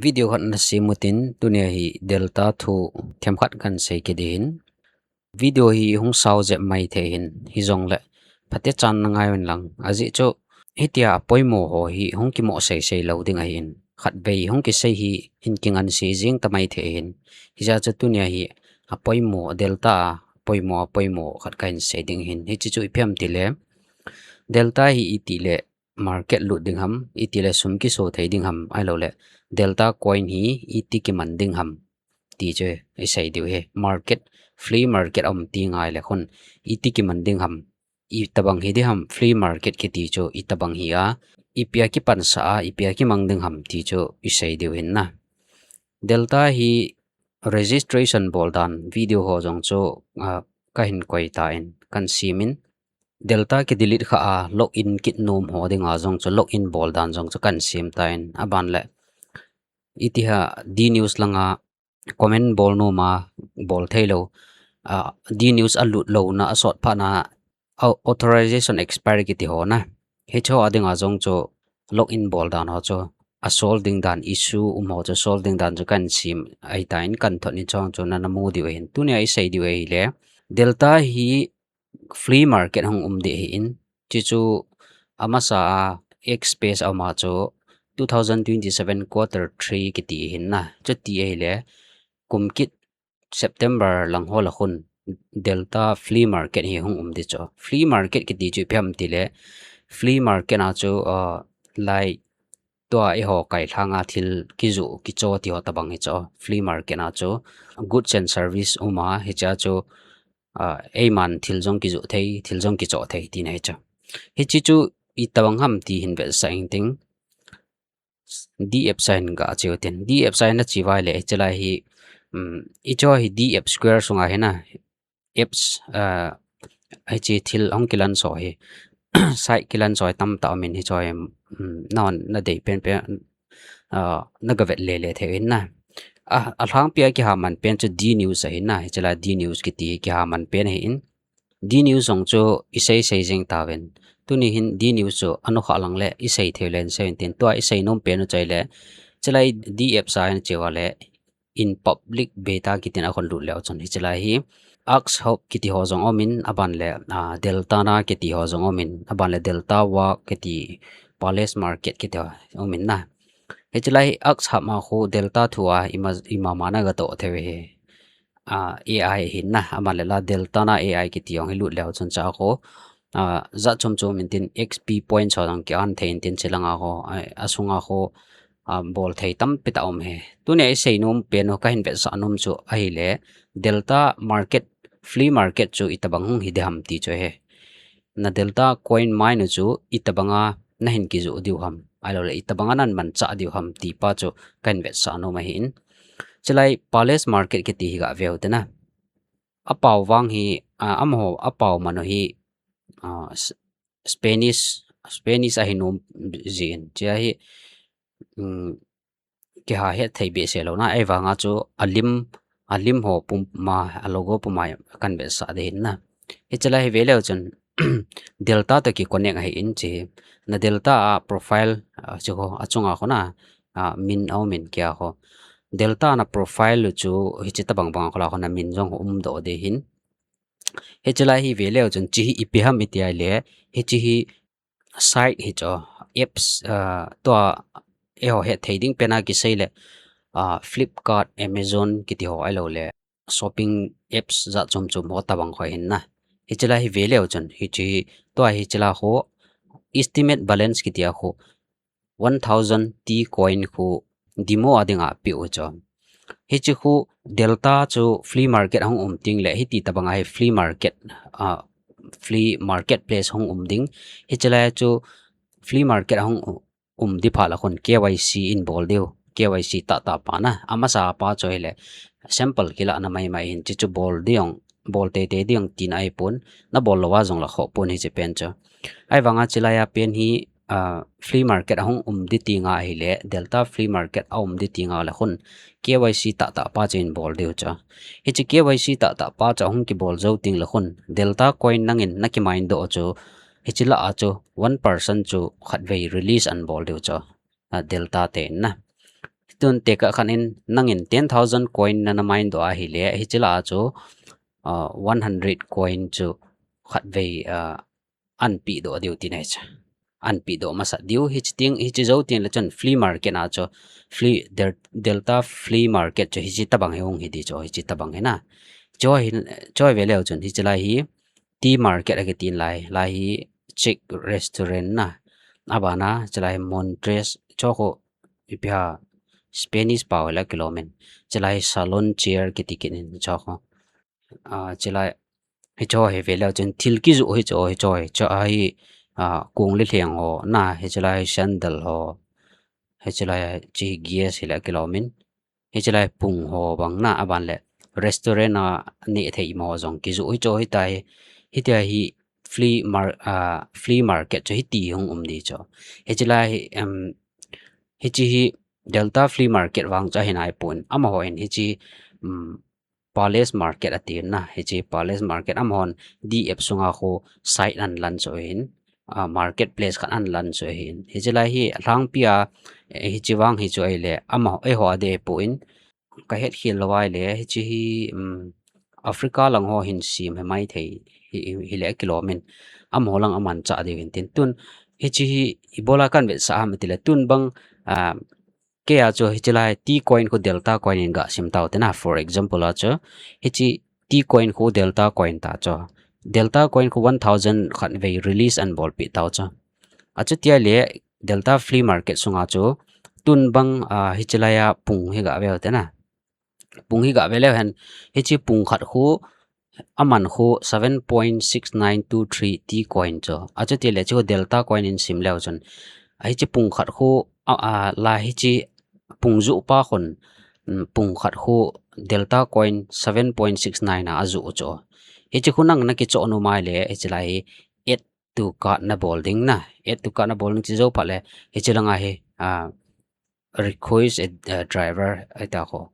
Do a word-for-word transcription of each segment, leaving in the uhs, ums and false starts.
Video khat na sim utin, tunia hi Delta thu themkhat kan sei kit ding ahin. Video hi hung sao jep mai thei ahin, hijongle phatechan na ngai un lang. Ajeh chu hitia apoimo ho hi hung kimo seisei lou ding ahin. Khatvei hung kisei hi hin kingansei jing ta mai thei ahin. Hijeh chun tunia hi apoimo Delta a, apoimo, apoimo khat kahin sei ding ahin. Hiche chu ipi ham itile, Delta hi itile market lut ding ham, itile sum kiso thei ding ham, ahilouleh Delta coin hi iti kiman ding ham ti chu isei diu ahi. Market, flea market aum ti ngai le khun iti kiman ding ham, itobang hi ding ham, flea market kiti chu itobang hi a, ipi a kipansah a, ipi a kimang ding ham ti chu isei diu ahin na. Delta hi registration bol dan video ho jong chu, ah, kahin koi tan, kan sim in. Delta ki delete kha a, login kit nom ho dinga jong chu login bol dan jong chu kan sim tan, aban le iti ham D news langa comment bol nom a bol thei lou, ah, D news alut louna asot phat na, au-, authorization expire kiti ho na. Hiche ho a dinga jong chu login bol dan ho chu, asolve ding dan, issue um ho chu solve ding dan chu kan sim ahitan, kan thot ni chong chu nana mu diu ahin. Tunia isei diu ahile, Delta hi flea market hung um ding ahin, chuchu amasa a X page a um a chu two thousand twenty-seven quarter three kiti ahin na. Chuti ahile, kum kit September lang ho la khun Delta flea market hi hung um ding chu. Flea market kiti chu ipi ham itile, flea market a chu, ah, lai tua eiho kailhanga thil kijoh, kicho ti ho tobang hi chu. Flea market a chu goods and service um a, hichea chu, ah, eiman thil jong kijoh thei, thil jong kicho thei tina hi chu. Hiche chu itobang ham ti hin vetsah inting. D apps a hin gah cheu tin. D apps a hin na che uva ahile, hiche lai hi, um, hiche hi D app Square sunga ahi na. Apps, ah, hiche thil hung kilan so hi. Site kilan so hi tamtah um in hiche hi, um, na, na dei pen pen, ah, na ga vet le le thei u ahin na. Ah, alhangpi a kiha man pen chu D news ahi na. Hiche lai D news kiti kiha man pen ahin. D news jong chu isei sei jing tauvin. Tuni hin D news chu anokha lang le isei thei len sei intin, tua isei nom pen u chu ahile, hiche lai D apps a hin che uva le, in public beta kiti na khun lut leu chun hiche lai hi Ask Help kiti ho jong um in, aban le, ah, Delta na kiti ho jong um in, aban le Delta Work kiti, Palace Market kiti ho um in na. Hiche lai hi Ask Help a khu Delta thu a ima, ima ma na ga toh thei u ahi. Ah, A I ahin na, aman le la Delta na A I kiti jong hi lut leu chun hiche a khu, ah, jat chom chom intin X P points ho jong ki earn thei intin hiche langa khu, ah, asunga khu, ah, bol thei tampi tah um ahi. Tunia isei nom pen u kahin vetsah nom chu ahile, Delta market, flea market chu itobang hung hi ding ham ti chu ahi. Na Delta coin mine u chu itobanga nahin kijoh diu ham, ahilouleh itobanga nahin manchah diu ham ti pa chu kahin vetsah nom ahin. Hiche lai Palace Market kiti hi ga ve u te na. Apao vang hi, ah, amaho apao man u hi, ah, S-, Spanish, Spanish ahi nom jin. Hiche hi, um, kiha het thei behseh lou na, ahivanga chu alim, alim ho pum a, a logo pum a kan vetsah ding ahin na. Hiche lai hi ve leu chun Delta toh ki connect ahin hiche hi. Na Delta a profile, ah, chu ho, achunga khu na, ah, min a um in kia khu. Delta na profile u chu hiche tobang bang a khu la khu na min jong um doh ding ahin. Hiche lai hi ve leu chun hiche hi ipi ham iti ahile, hiche hi site hi chu, apps, ah, tua eiho het thei ding pen a kisei le, ah, Flipkart, Amazon kiti ho ahilouleh shopping apps jat chom chom ho tobang khu ahin na. Hiche lai hi ve leu chun hiche hi, tua hiche lai khu estimate balance kiti a khu one thousand T coin khu demo a dinga pe u chu. Hiche khu Delta chu flea market ahung um teng le hiti tobang a hi flea market, ah, flea market place hung um ding. Hiche lai chu flea market ahung u-, um ding phat le khun K Y C in bol diu. K Y C tah tah pa na. Amasa pa chu ahile sample kila na mai mai ahin, hiche chu bol ding, bol tei tei ding tina ahipon, na bol lou a jong la khoh pon hiche pen chu. Ahivanga hiche lai a pen hi, ah, flea market ahung um ding ti nga ahile, Delta flea market a um ding ti nga le khun K Y C tah tah pa chu in bol diu chu. Hiche K Y C tah tah pa chu ahung kibol jou teng le khun Delta coin nangin na ki mine doh chu, hiche lah a chu one percent chu khatvei release an bol diu chu. Ah, Delta te in na. Tun tekah khat in nangin ten thousand coin nana mine doh ahile, hiche lah a chu, ah, one hundred coin chu khatvei, ah, anpe doh diu tina ahi chu. Anpe doh masat diu, hiche teng, hiche jou teng le chun flea market a chu, flea, Del-, Delta flea market chu hiche tabang hi hung hi di chu, hiche tabang hi na. Chu hi, chu hi ve leu chun, hiche lai hi tea market akitin lai, lai hi Czech restaurant na. Abana, hiche lai hi Montres, chu khu, ipi ham, Spanish pao le kilom in. Hiche lai hi salon chair kiti kit in, chu khu. Ah, hiche lai, hiche hi ve leu chun thil kijoh hiche, hiche, hiche hi, ah, kong le lheng ho, na, hiche lai sandal ho, hiche lai hiche gas hi le kilom in, hiche lai pung ho bang na, aban le restaurant a neh thei mo jong kijoh hiche, hitia hi, hitia hi flea mar-, ah, flea market chu hiti hung um di chu. Hiche lai hi, em, hiche hi Delta flea market vang chu ahi nai pon, amaho in hiche, um, Palace Market ati na, hiche Palace Market amahon D app sunga khu site an lan chu hin, ah, marketplace khat an lan chu hin. Hiche lai hi alhangpi a, eh, hiche vang hi chu ahile, amaho, eiho a dei pon, ka het khel lou ahile, hiche hi, um, Africa lang ho hin sem hi maithei, hi, hi, hi le kilom in, amaho lang amanchah diu hin tin tun, hiche hi ibola kan vetsah ham itile tun bang, ah, Kei a chu hiche lai T coin khu Delta coin in ga sim tau te na. For example a chu, hiche T coin khu Delta coin ta chu. Delta coin khu one thousand khatvei release an bolpeh tau chu. Achuti ahile Delta flea market sunga chu, tun bang, ah, hiche lai a pung hi ga veu te na. Pung hi ga ve leu hen, hiche pung khat khu, aman khu seven point six nine two three T coin chu. Achuti le chu Delta coin in sim leu chun. Hiche pung khat khu, a, a, la hiche pung joh pa khun, um, pung khat khu Delta coin seven point six nine a ajoh chu. Hiche khu nang na kichoh nom ahile, hiche lai hi add to cart na bol ding na. Add to cart na bol ding chu jou phat le, hiche langa hi, ah, request a, a driver, ahi ta khu.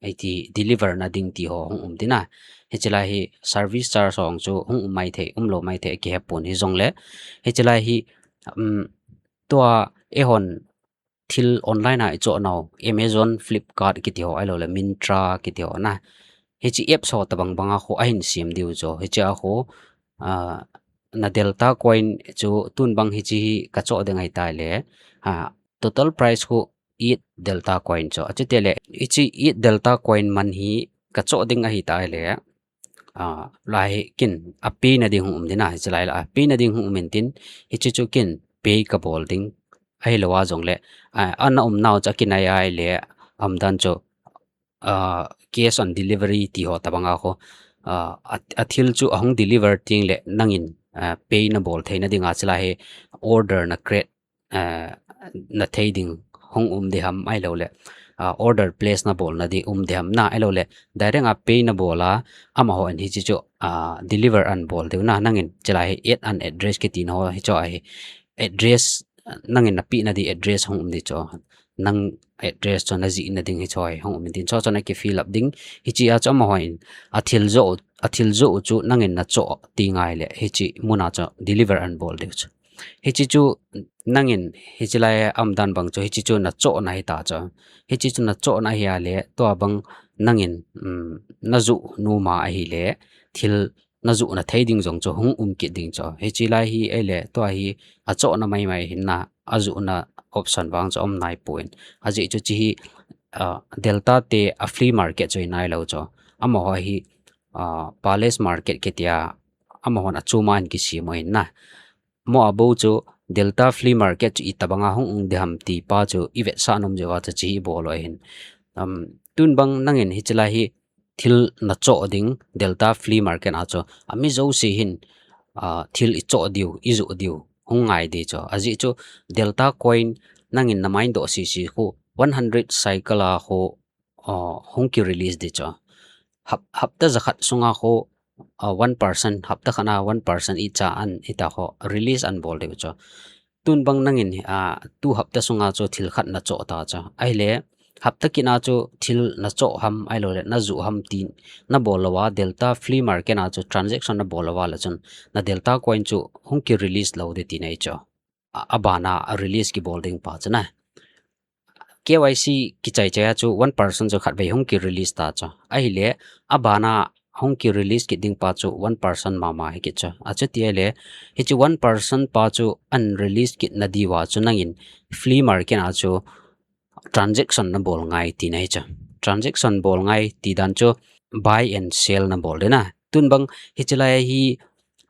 Ahi ti deliver na ding ti ho hung um ding na. Hiche lai hi service charge ho chu hung um maithei, um lou maithei kihe pon hijongle. Hiche lai hi, um, tua eihon thil online a ichoh nau, Amazon, Flipkart kiti ho, ahilou le Myntra kiti ho na. Hiche apps ho tabang bang a khu ahin sem diu chu. Hiche a khu, ah, na Delta coin chu tun bang hiche hi ka choh ding ahi ta le. Ah, total price khu eight Delta coin chu. Achuti le, hiche eight Delta coin man hi ka choh ding ahi ta le, ah, lai hi kin a pay na ding hung um ding na, hiche lai la a pay na ding hung um in tin, hiche chu kin pay ka bol ding. Ahilou a jongle, ah, ana um nau chu akinai ahile, aum dan chu, ah, cash on delivery ti ho tabang a khu, ah, a, athil chu ahung deliver teng le nangin, ah, pay na bol theina ding a hiche lai hi order na create, ah, na thei ding hung um ding ham ahilou le, ah, order place na bol na ding um ding ham na ahilou le, direct a pay na bol a, amaho in hiche chu, ah, deliver an bol diu na, nangin hiche lai hi add an address kiti na ho hiche a hi address, nangin na peh na ding address hung um ding chu. Nang address chu na jih na ding hiche a hi hung um in tin chu chu na ki fill up ding. Hiche a chu amaho in athil joh, athil joh chu nangin na choh teng ahile hiche mun a chu deliver an bol diu chu. Hiche chu nangin hiche lai a um dan bang chu hiche chu na choh na ahi ta chu. Hiche chu na choh na ahi a le tua bang nangin, um, na joh nom a ahile thil na joh na thei ding jong chu hung um kit ding chu. Hiche lai hi ahile tua hi achoh na mai mai hin na, ajoh na option vang chu um nai pon. Ajeh chu hiche hi, ah, Delta te a flea market chu hi nai lou chu. Amaho hi, ah, Palace Market kiti a, amahon achom a ahin kisem u ahin na. Mo a bou chu Delta flea market chu itabang a hung um ding ham ti pa chu i vetsah nom jeh uva chu hiche hi i bol u ahin. Um, tun bang nangin hiche lai hi thil na choh ding Delta flea market a chu, ami jouse hin, ah, thil i choh diu, i joh diu, hung ngai ding chu. Ajeh chu Delta coin nangin na mine doh sese khu one hundred cycle a khu, ah, hung ki release ding chu. Hap-, hapta jakhat sunga khu, ah, one percent, hapta khat a one percent i cha an, i ta khu release an bol diu chu. Tun bang nangin, ah, tu hapta sunga chu thil khat na choh ta chu. Ahile, hapta kit a chu thil na choh ham, ahilou le na joh ham ti na bol lou a, Delta flea market a chu transaction na bol lou a le chun, na Delta coin chu hung ki release lou ding tina ahi chu. A, abana a release ki bol ding pa chu na. K Y C kichai chai a chu one percent chu khatvei hung ki release ta chu. Ahile, abana hung ki release kit ding pa chu one percent mama hi kit chu. Achuti ahile, hiche one percent pa chu an release kit na diuva chu nangin flea market a chu transaction na bol ngai tina hi chu. Transaction bol ngai ti dan chu buy and sell na bol ding na. Tun bang hiche lai hi,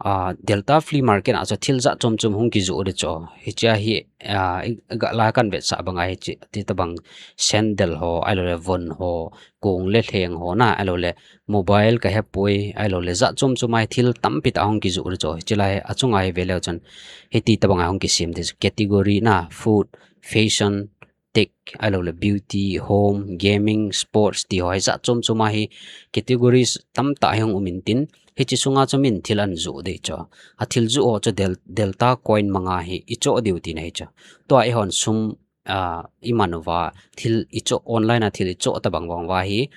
ah, Delta flea market a chu thil jat chom chom hung kijoh ding chu. Hiche a hi, ah, i, ga la kan vetsah bang a hiche ti tabang sandal ho, ahilou le von ho, kong le lheng ho na, ahilou le mobile ka hepoi, ahilou le jat chom chom a hi thil tampi tah hung kijoh ding chu. Hiche lai a chunga hi ve leu chun hiti tabang a hung kisem ding chu. Category na, food, fashion, tech, ahilou le beauty, home, gaming, sports ti ho hi jat chom chom a hi categories tamtah hi hung um intin, hiche sunga chu min thil an joh ding chu. A thil joh ho chu Del-, Delta coin manga hi i choh diu tina hi chu. Tua eihon sum, ah, i man uva, thil i choh, online a thil i choh tabang bang uva hi,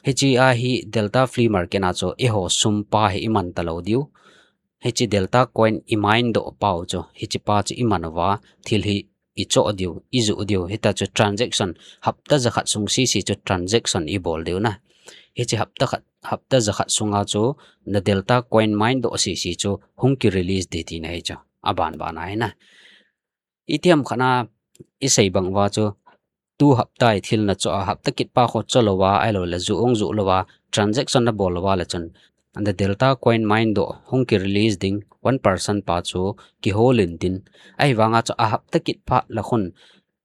hiche a hi Delta flea market a chu eiho sum pa hi i man talou diu. Hiche Delta coin i mine doh pau chu, hiche pa chu i man uva, thil hi i choh diu, i joh diu, hita chu transaction, hapta jakhat sung sese chu transaction i bol diu na. Hiche hapta khat, hapta jakhat sunga chu na Delta coin mine doh sese chu hung ki release ding tina hi chu. Aban ban a hi na. Itiham khat na i sei bang uva chu, tu hapta i thil na choh a, hapta kit pa kho choh louva, ahilou le joh hung joh louva, transaction na bol louva le chun, na Delta coin mine doh hung ki release ding one percent pa chu kihol intin. Ahivanga chu a hapta kit pa la khun,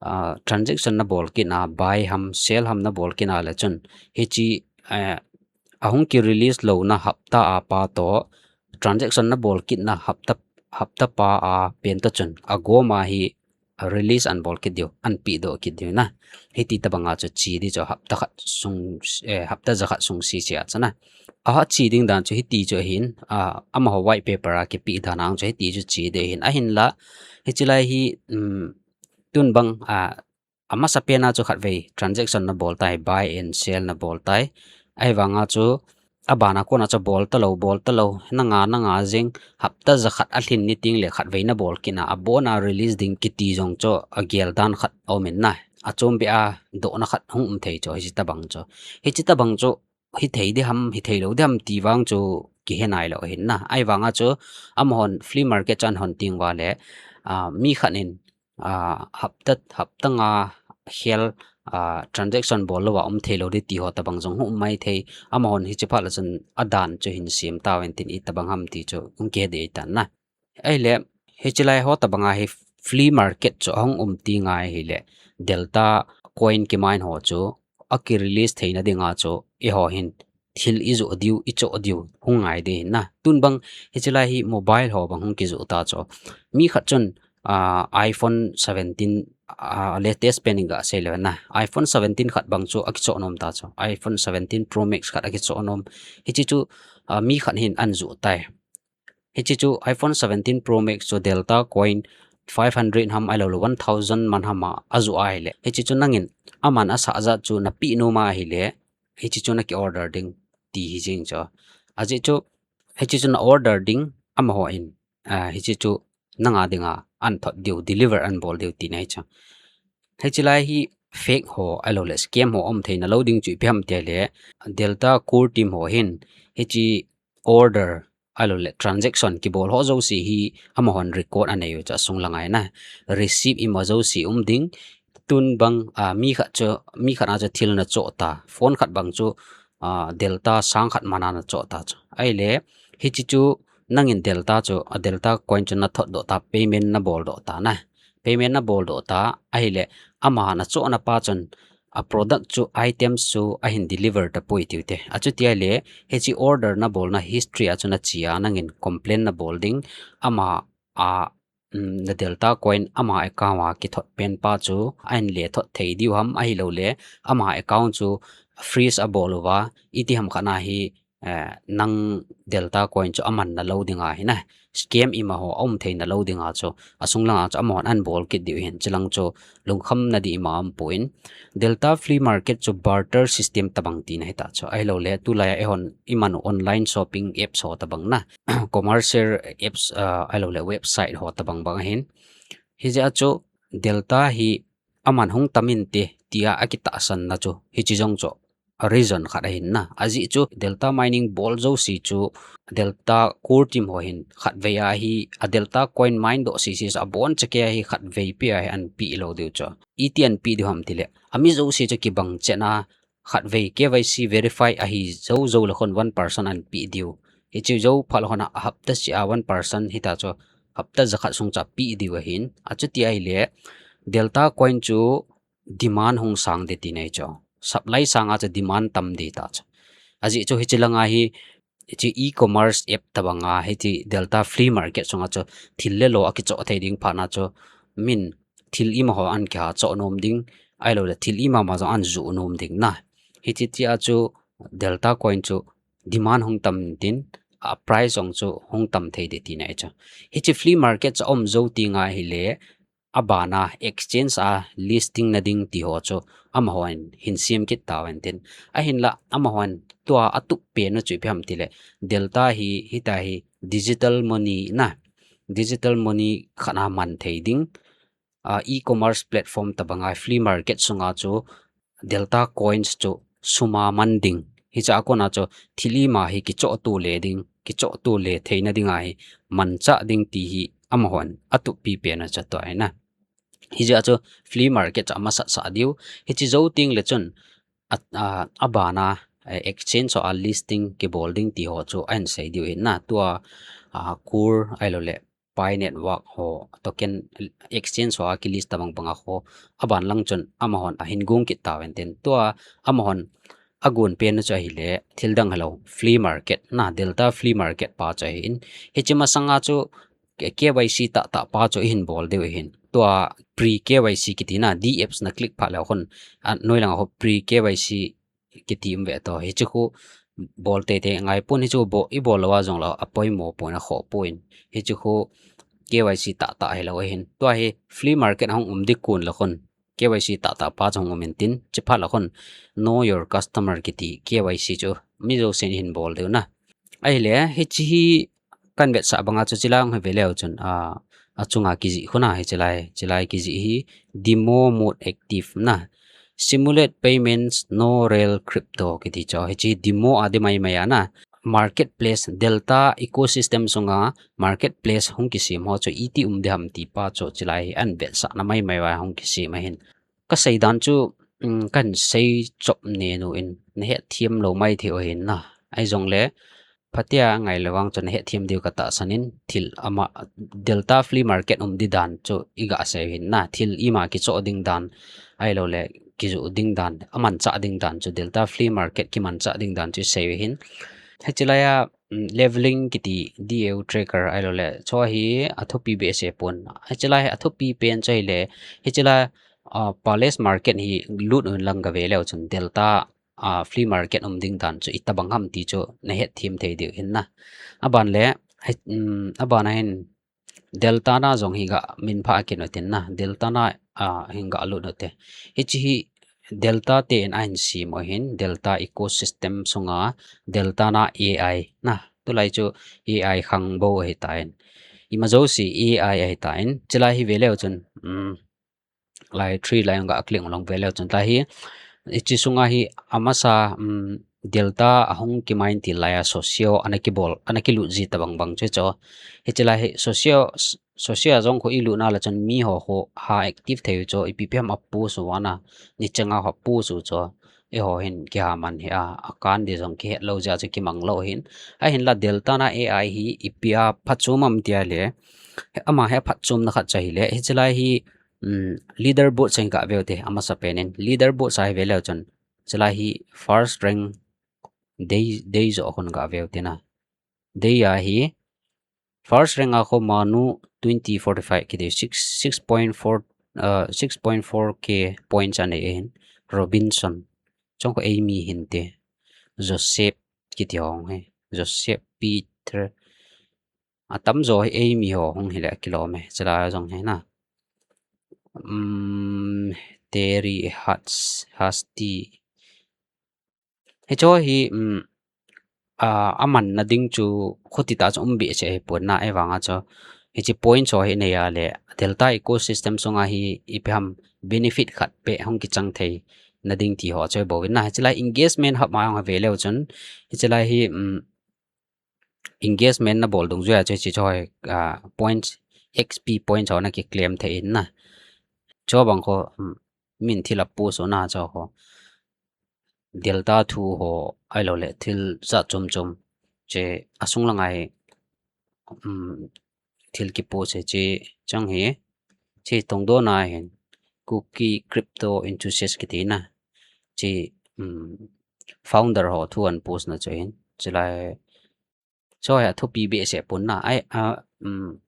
ah, transaction na bol kit na, buy ham, sell ham na bol kit na le chun, hiche, eh, a hung ki release louna hapta a pa toh, transaction na bol kit na hapta, hapta pa a pen toh chun, agoma hi release an bol kit diu, an pe doh kit diu na. Hiti tabanga chu che ding chu hapta khat sung, eh, hapta jakhat sung sese a chu na. A che ding dan chu hiti chu ahin, ah, amaho white paper a kipe dan a chu hiti chu che ding ahin. Ahinla, hiche lai hi, um, tun bang, ah, amasapen a chu khatvei transaction na bol tai, buy and sell na bol tai. Ahivanga chu abana kona chu bol talou, bol talou, na nga, na nga jing, hapta jakhat a lhin ni teng le khatvei na bol kit na, abona release ding kiti jong chu agel dan khat aum in na. Achom beh a dohna khat hung um thei chu, hiche tabang chu. Hiche tabang chu hithei ding ham, hithei lou ding ham ti vang chu kihe nailou ahin na. Ahivanga chu amahon flea market chu an hon teng uva le, ah, mi khat in, ah, hapta, hapta nga khel, ah, transaction bol louva um thei lou ding ti ho tabang jong hung um mai thei. Amahon hiche phat la chun adan chu hin sem tauvin tin, itabang ham ti chu hung kihe ding ahitan na. Ahile, hiche lai ho tabanga hi flea market chu ahung um teng ahile, Delta coin ki mine ho chu aki release theina dinga chu eiho hin thil i joh diu, i choh diu hung ngai ding ahin na. Tun bang hiche lai hi mobile ho bang hung kijoh ta chu. Mi khat chun, ah, iPhone seventeen, ah, latest pen in ga sei leu na. iPhone seventeen khat bang chu aki choh nom ta chu. iPhone seventeen Pro Max khat aki choh nom. Hiche chu, ah, mi khat hin an joh tai. Hiche chu iPhone seventeen Pro Max chu Delta coin five hundred ham ahilou le one thousand man ham a ajoh ahile, hiche chu nangin aman asah jat chu na pe nom ahile, hiche chu na ki order ding ti hi jeng chu. Ajeh chu, hiche chu na order ding, amaho in, ah, hiche chu nanga dinga an thot diu, deliver an bol diu tina hi chu. Hiche lai hi fake ho, ahilou le scam ho um theina lou ding chu ipi ham ti le, Delta core team ho hin, hiche order, ahilou le transaction kibol ho jouse hi amahon record anei u chu asung langa hi na. Receipt ima jouse um ding, tun bang, ah, mi khat chu, mi khat a chu thil na choh ta, phone khat bang chu, ah, Delta sang khat man a na choh ta chu. Ahile, hiche chu nangin Delta chu, a Delta coin chu na thot doh ta, payment na bol doh ta na. Payment na bol doh ta, ahile, ama na chohna pa chun, a product chu, items chu ahin deliver tapoi tiu te. Achuti ahile, hiche order na bolna history a chu na che a, nangin complain na bol ding, ama a, um, na Delta coin ama account a kithot pen pa chu ahin le thot thei diu ham, ahilou le ama account chu freeze abol uva, itiham khat na hi, eh, nang Delta coin chu aman na lou dinga hi na, scam ima ho aum theina lou dinga chu, asung langa chu amahon an bol kit diu hin, chulang chu lungkham na ding ima um poi. Delta flea market chu barter system tabang tina hita chu. Ahilou le, tulai a eihon iman u online shopping apps ho tabang na, commercial apps, ah, ahilou le website ho tabang bang ahin. Hijeh a chu Delta hi aman hung tam inte tia akitahsan na chu hiche jong chu a reason khat ahin na. Ajeh chu Delta Mining bol jouse chu Delta core team ho hin khatvei a hi a Delta coin mine doh sese chu abonchan kei a hi khatvei peh a hi anpeh lou diu chu. Iti anpeh diu ham tile, ami jouse chu kibang chet na khatvei K Y C verify ahi jou jou le khun one percent anpeh diu. Hiche jou phat le khun a hapta seh a one percent hita chu hapta jakhat sung chu apeh diu ahin. Achuti ahile Delta coin chu demand hung sang ding tina ahi chu. Supply sanga chu demand tam ding ta chu. Ajeh chu hiche langa hi, hiche e-commerce app tabanga hiche Delta flea market sunga chu thil le lo akichoh thei ding phat na chu min thil ima ho akiha choh nom ding, ahilou le thil ima ma jong akijoh nom ding na. Hiche tia chu Delta coin chu demand hung tam tin, a price jong chu hung tam thei ding tina ahi chu. Hiche flea market chu aum jou teng ahile, abana exchange a listing na ding ti ho chu amahon hin sem kit tauvin tin. Ahinla amahon tua atup pen u chu ipi ham tile, Delta hi, hita hi digital money na, digital money khat a man thei ding, a, e-commerce platform tabanga flea market sunga chu Delta coins chu suma man ding. Hiche a kona chu thil ima hi kichoh to le ding, kichoh to le theina dinga hi manchah ding ti hi amahon atup pi pen u chu tua ahi na. Hijeh a chu flea market chu amasat sah diu. Hiche jou teng le chun a, a, abana, eh, exchange ho a listing kibol ding ti ho chu ahin sei diu ahin na. Tua, a, Core ahilou le Pi Network ho, token exchange ho a kilist tabang banga ho, aban lang chun amahon ahin gong kit tauvin tin. Tua amahon agon pen u chu ahile, thil dang hilou, flea market na, Delta flea market pa chu ahin. Hiche masanga chu K-, K Y C tahtah pa chu ihin bol diu ahin. Tua pre K Y C kiti na, D apps na click phat le khun, a, noi langa ho pre K Y C kiti um ve to. Hiche khu bol teitei ngai pon, hiche khu bo-, ibol lou a jong lou, apoimo pon, akhoh pon. Hiche khu K Y C tahtah hilou ahin. Tua hi flea market ahung um ding kon le khun K Y C tahtah pa chu hung um in tin, hiche phat le khun know your customer kiti K Y C chu mi jousen ihin bol diu na. Ahile, hiche hi kahin vetsah banga chu hiche lai hung hi ve leu chun, a, achunga kijih khu na, hiche lai, hiche lai kijih hi demo mode active na. Simulate payments, no real crypto kiti chu. Hiche demo a ding maimai a na. Marketplace, Delta ecosystem sunga marketplace hung kisem ho chu iti um ding ham ti pa chu hiche lai hi ahin vetsahna maimai uva hung kisem ahin. Kasei dan chu, um, kahin sei chop nenu in, nahet them lou mai thei u ahin na. Ahi jongle, phatea ngai le vang chu nahet them diu katahsan in, thil ama, Delta flea market um ding dan chu iga sei u ahin na, thil ima kichoh ding dan, ahilou le kijoh ding dan, amanchah ding dan chu, Delta flea market kimanchah ding dan chu isei u ahin. Hiche lai a, um, leveling kiti D A U tracker ahilou le, chu hi athupi behseh pon. Hiche lai hi athupi pen chu ahile, hiche lai, a, Palace market hi lut un lang gave leu chun Delta, a, flea market um ding dan chu itobang ham ti chu nahet them thei diu ahin na. Aban le, hi, um, aban a hin Delta na jong hi ga min pha kit u tin na. Delta na, a, hin ga lut u te. Hiche hi Delta te in ahin sem u ahin, Delta ecosystem sunga Delta na A I na. Tulai chu A I khang bou ahitan. Ima jouse A I ahitan. Hiche lai hi ve leu chun, um, lai three lai ga click u lang ve leu chun. Lai hi, hiche sunga hi amasa, um, Delta ahung kimine til lai a socio ana kibol, ana kilut ji tobang bang chu chu. Hiche lai hi socio, socio a jong khu ilut na le chun mi ho khu ha active thei u chu, ipi ipi ham apost u ana, nichanga ho apost u chu. Eiho hin kiha man hi a, akan ding jong kihet lou jeh a chu kimang lou ahin. Ahinla Delta na A I hi ipi a phatchom ham tia le, ama hi aphatchomna khat chu ahile, hiche lai hi, um, leaderboard chu hin ga ve u te, amasa pen in. Leaderboard chu hi ve leu chun, hiche lai hi first rank dei, dei joh khun ga ve u te na. Dei a hi, first rank a khu Manu twenty forty-five kiti six, six point four, uh, six point four K points anei ahin. Robinson. Chong khu eimi hinte. Joseph kiti ho hi. Joseph Peter. Atamjo hi eimi ho hung hile kilom e. Hiche lai a jong hi na. Um, Terry Hats, Hasti. Hiche hi, um, a, amanna ding chu khuti tah chu um behseh ahipon na, ahivanga chu hiche point ho hi nei a le, Delta ecosystem sunga hi ipi ham benefit khat pe hung kichang thei na ding ti ho choi bo in na. Hiche lai engagement hub ma hung ve leu chun, hiche lai hi, um, engagement na bol dungjuia chu hiche choi, ah, points, X P points ho na kiclaim thei in na. Chu bang kho, um, min thil a post u na chu kho. Delta thu ho ahilou le thil jat chom chom. Hiche a sung langa hi, um, thil kipost hiche chang hi. Hiche tongdoh na hin Kuki Crypto Enthusiast kiti na. Hiche, um, founder ho thu an post na chu hin. Hiche lai Choi a thupi behseh pon na. Ai, a, um,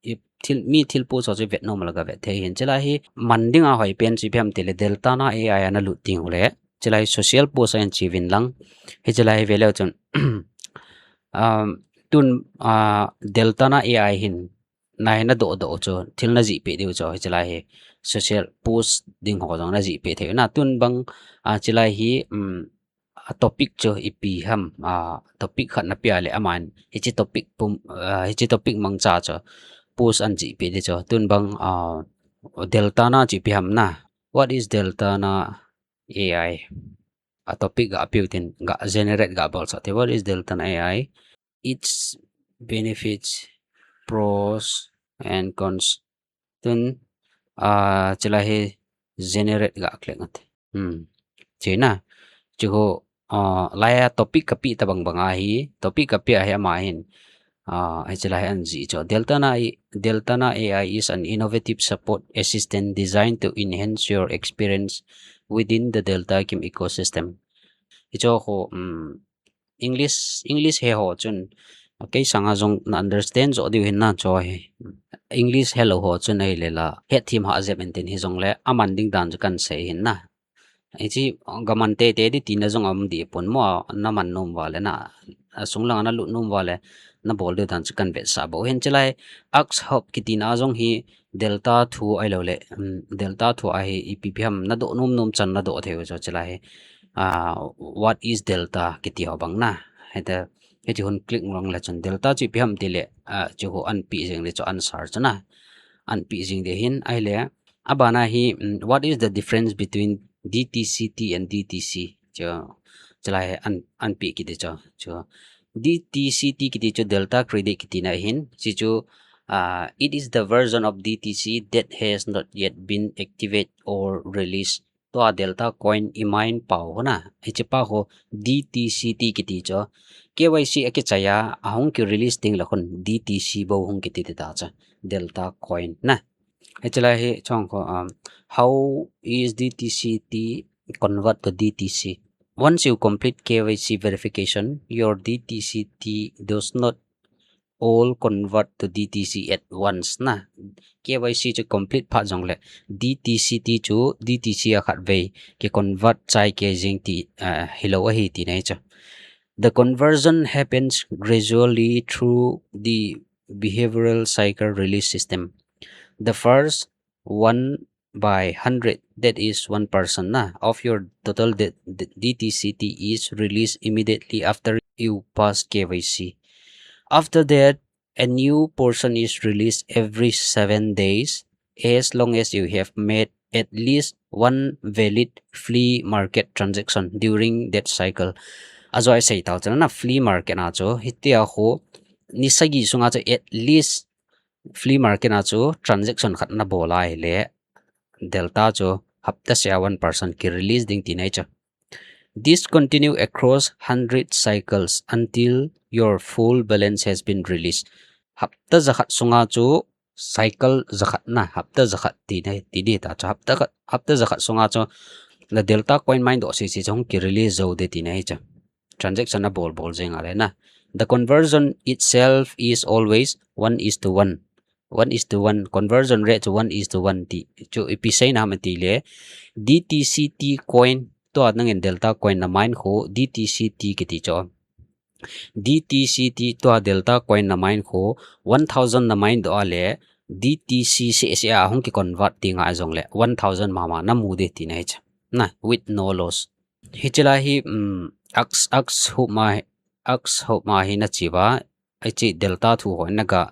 i thil, mi thil post ho chu vet nom le ga vet thei hin. Hiche lai hi man ding a hoi pen chu ipi ham ti le Delta na A I ana lut ding u le. Hiche lai social post a hin chi uvin lang. Hiche lai hi ve leu chun, um, tun, ah, Delta na A I hin na hi na doh doh chu, thil na jih peh diu chu, hiche lai hi social post ding ho jong na jih peh thei u na. Tun bang, ah, hiche lai hi, um, a topic chu ipi ham, ah, topic khat na pe a le aman hiche topic pum, ah, hiche topic mangcha chu post an jih peh ding chu. Tun bang, ah, Delta na chu ipi ham na. What is Delta na A I? A topic ga pe u tin ga generate ga bol sah te. What is Delta na A I? Its benefits, pros and cons. Tun, ah, hiche lai hi generate ga click ate. Hmm. Hiche na. Hiche ho, ah, lai a topic ka pe ta bang bang a hi, topic ka pe a hi ama hin. Ah, hiche lai an jih chu. Delta na, Delta na A I is an innovative support assistant designed to enhance your experience within the Delta Kim ecosystem. Hiche ho, um, English, English he ho chun, kei sanga jong na understand jo diu hin na chu hi. English he lou ho chun ahile la, het thim ha jep in tin hi jong le, aman ding dan chu kan sei hin na. Hiche, ga man tei tei ding tina jong um ding pon mo, na man nom uva le na, a sung langa na lut nom uva le, na bol diu dan chu kan vetsah bou hin. Hiche lai, Ask Help kiti na jong hi, Delta thu ahilou le, um, Delta thu a hi ipi ipi ham na doh nom nom chan na doh thei u chu hiche lai hi. Ah, what is Delta kiti ho bang na. Hita, hiche hon click lang le chun Delta chu ipi ham ti le, ah, hiche ho an pe jing le chu answer chu na. An pe jing ding hin ahile. Abana hi, um, what is the difference between D T C T and D T C? Chu, hiche lai hi an, an pe kit ding chu. Chu D T C T kiti chu Delta Credit kiti na hin. Hiche chu, ah, it is the version of D T C that has not yet been activated or released. Tua Delta coin i mine pau ho na. Hiche pa ho D T C T kiti chu. K Y C a kichai a, ahung ki release ding le khun D T C bou hung kiti ding ta chu. Delta coin na. Hiche lai hi chong kho, um, how is D T C T convert to D T C? Once you complete K Y C verification, your D T C T does not all convert to D T C at once na. K Y C chu complete phat jong le D T C T chu D T C a khat vei ki convert chai kei jing ti, uh, hilou ahi ti na hi chu. The conversion happens gradually through the behavioral cycle release system. The first one by hundred, that is one percent na, of your total D-, D-, D T C T is released immediately after you pass K Y C. After that, a new portion is released every seven days as long as you have made at least one valid flea market transaction during that cycle. Ajo i sei tau chu na flea market na chu, hitia ho, ni sagi sunga chu at least flea market na chu transaction khat na bol a ahile, Delta chu hapta sia one percent ki release ding ti na hi chu. This continue across hundred cycles until your full balance has been released. Hapta jakhat sunga chu cycle jakhat na, hapta jakhat ti na hi, ti ding ta chu hapta khat, hapta jakhat sunga chu na Delta coin mine doh sisi chu hung ki release jou ding ti na hi chu. Transaction a bol bol jing a le na. The conversion itself is always one is to one. One is to one. Conversion rate chu one is to one ti. Chu ipi sei na ham ti le. D T C T coin tua nangin Delta coin na mine kho D T C T kiti chu. D T C T tua Delta coin na mine kho one thousand na mine doh a le D T C C C a hung ki convert ti ngai jong le one thousand mama na mu ding ti na hi chu. Na, with no loss. Hiche lai hi, um, Ask, Ask Help ma, Ask Help ma hi na chi uva, hiche Delta thu ho na ga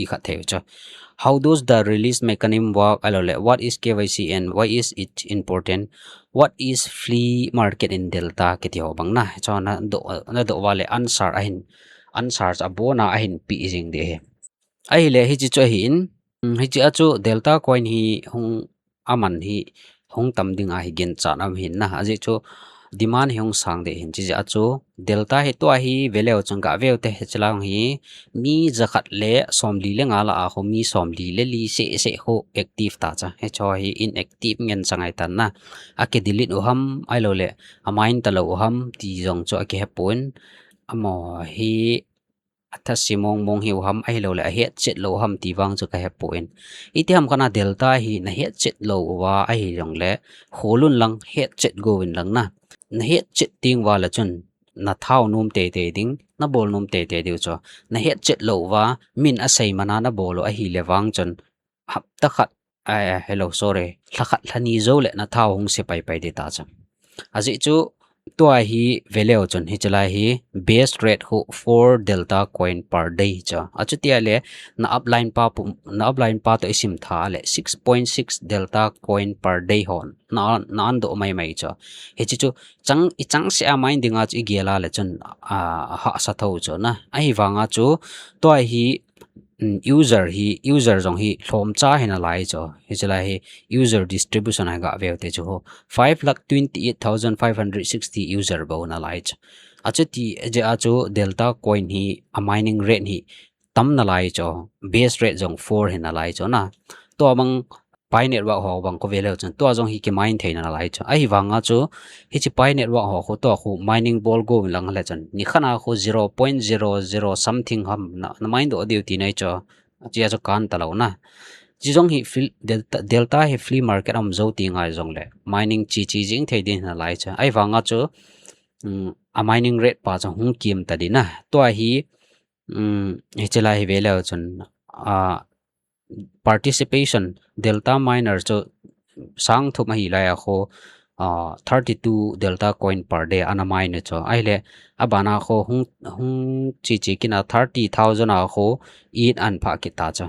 i khat thei u chu. How does the release mechanism work? Ahilou le, what is K Y C and why is it important? What is flea market in Delta? Kiti ho bang na. Chu na do, na do uva le answer ahin, answer chu abona ahin pe jing ding ahi. Ahile hiche chu ahin, mm, hiche a chu Delta coin hi hung aman hi hung tam ding ahi ginchat aum hin na. Ajeh chu demand hi hung sang ding ahin, hiche jeh a chu Delta hi tua hi veleu chun gah veu te, hiche lang hi mi jakhat le somli le nga lah a khu mi somli le li seh seh khu active ta chu. Hiche hi inactive ngen chang ahi tan na. Aki delete u ham, ahilou le, amine talou u ham ti jong chu akihe pon. Amaho hi atha se mong mong hiu ham, ahilou le ahetchet lou ham ti vang chu kahe pon. Iti ham khat na Delta hi nahetchet lou uva ahi jong le, hol un lang hetchet go un lang na. Nahetchet ding uva le chun nathao nom tei tei ding, nabol nom tei tei diu chu. Nahetchet lou uva, min asei mana nabol u ahile vang chun, hapta khat, ai, ai, hello, sorry, lha khat lha ni jou le nathao hung se pai pai ding ta chu. Ajeh chu tua hi veleu chun hiche lai hi base rate khu four Delta coin per day chu. Achuti a le na upline pa pu, na upline pa toh isim tha le six point six Delta coin per day hon na, na an do mai mai chu. Hiche chu chang, ichang se a mine ding a chu igel a le chun, a, ahahsa tho chu na. Ahivang a chu tua hi um, user hi, user jong hi lhomcha hi nalai chu. Hiche lai hi user distribution hi gah veu te chu ho. Five lakh twenty-eight thousand five hundred sixty user bou nalai chu. Achuti jeh a chu Delta coin hi a mining rate hi tam nalai chu. Base rate jong four hi nalai chu na. Tua bang Pi Network ho bang khu veleu chun tua jong hi kimine thei nalai chu. Ahivang a chu hiche Pi Network ho khu tua khu mining bol go un lang le chun nikhat a khu zero point zero zero something ham na, na mine doh diu ti nai chu. Hiche a chu kan talou na. Hiche jong hi flea, Delta, Delta hi flea market aum jou ti ngai jong le mining chi chi jing thei ding nalai chu. Ahivang a chu, um, a mining rate pa chu hung kim ta ding na. Tua hi, um, hiche lai hi veleu chun, a, participation Delta miner chu sang thum ahi lai a khu, a, thirty-two Delta coin per day ana mine chu. Ahile, abana khu hung, hung chi chi kit a thirty thousand a khu eight an phah kit ta chu.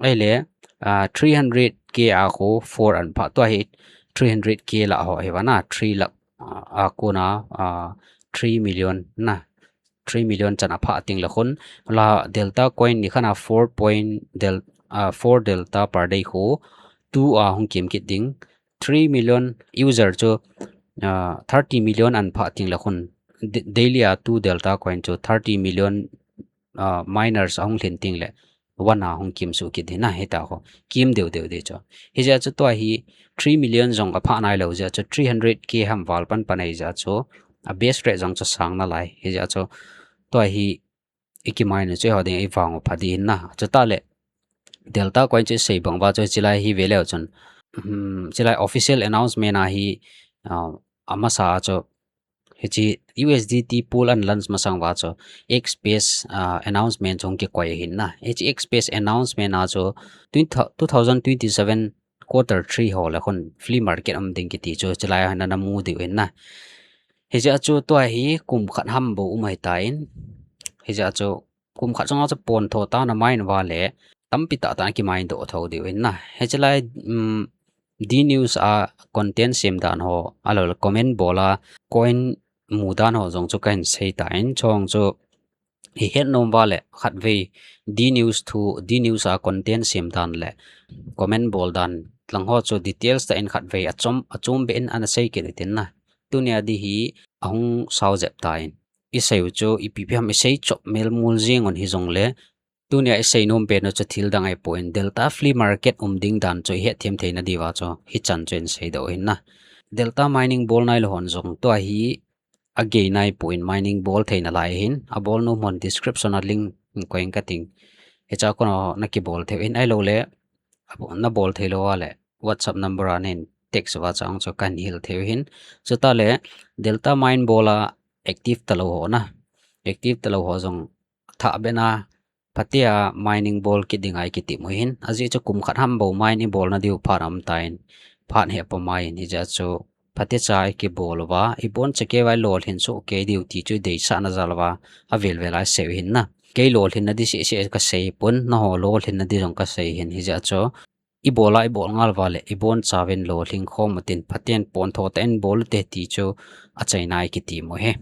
Ahile, a, three hundred K a khu four an phah, tua hi three hundred K lah ho hi vana, three lakh, a, a kona, a, three million na. Three million chan aphah ting le khun, la Delta coin nikhat a four point del, a, four Delta per day khu, tua hung kim kit ding. Three million user chu, a, thirty million an phah ting le khun, d-, daily a two Delta coin chu thirty million, a, miners ahung lhin ting le, one a hung kim suh kit ding na, hita khu. Kim deu deu ding chu. Hijeh a chu tua hi three million jong aphah nailou jeh a chu three hundred K ham val pan pan ahi jeh a chu. A base rate jong chu sang nalai. Hijeh a chu tua hi ikimine chu eiho ding a ivang u pha ding ahin na. Chutah le Delta coin chu isei bang uva chu hiche lai hi veleu chun. Hmm, hiche lai official announcement a hi, a, amasa a chu hiche U S D T pool an launch masang uva chu X Space, a, announcement chu hung kikoi ahin na. Hiche X Space announcement a chu twenty, two thousand twenty-seven quarter three ho le khun flea market um ding kiti chu hiche lai a hin ana mu diu ahin na. Hijeh a chu tua hi kum khat ham bou um ahitan. Hijeh a chu kum khat sunga chu pon tho tah a na mine uva le tampi tah tah a kimine doh tho diu ahin na. Hiche lai, um, D News a content sem dan ho, ahilou le comment bol a coin mu dan ho jong chu kahin sei tan, chuche chu hi het nom uva le khatvei D News thu, D News a content sem dan le comment bol dan lang ho chu details tah in khatvei achom, achom beh in ana sei kit u hitin na. Tunia di hi ahung sao jep tan. Isei u chu ipi ipi ham isei chop mel mul jing un hijong le, tunia isei nom pen u chu thil dang ahipon Delta flea market um ding dan chu ihet them theina diuva chu hichan chu in sei doh ahin na. Delta mining bol nailou hon jong tua hi agei naipon mining bol thei nalai ahin, abol nom hon description a link in koi inge kating. Hiche a kona na kibol thei u ahin, ahilou le, abo-, na bol thei lou a le, WhatsApp number a nin text uva chang chu kahin hil thei u ahin. Chutah le, Delta mine bol a active talou ho na. Active talou ho jong thah beh na, phatea mining bol kit ding a ikitim u ahin. Ajeh chu kum khat ham bou mine ibol na diu phat aum tan. Phat hi apha mai in hijeh a chu phatecha ikibol uva, ibon cheh kei uva ilolhin soh kei diu ti chu ideisah na jal uva, avel vel a isei u ahin na. Kei lolhinna di seh seh kasei pon, nangho lolhinna di jong kasei hin, hijeh chun, ibol a ibol ngal uva leh, ibonchauvin lolhing khom utin, phaten pontho tah in bol ute ti chu achaina a kiti mo hi.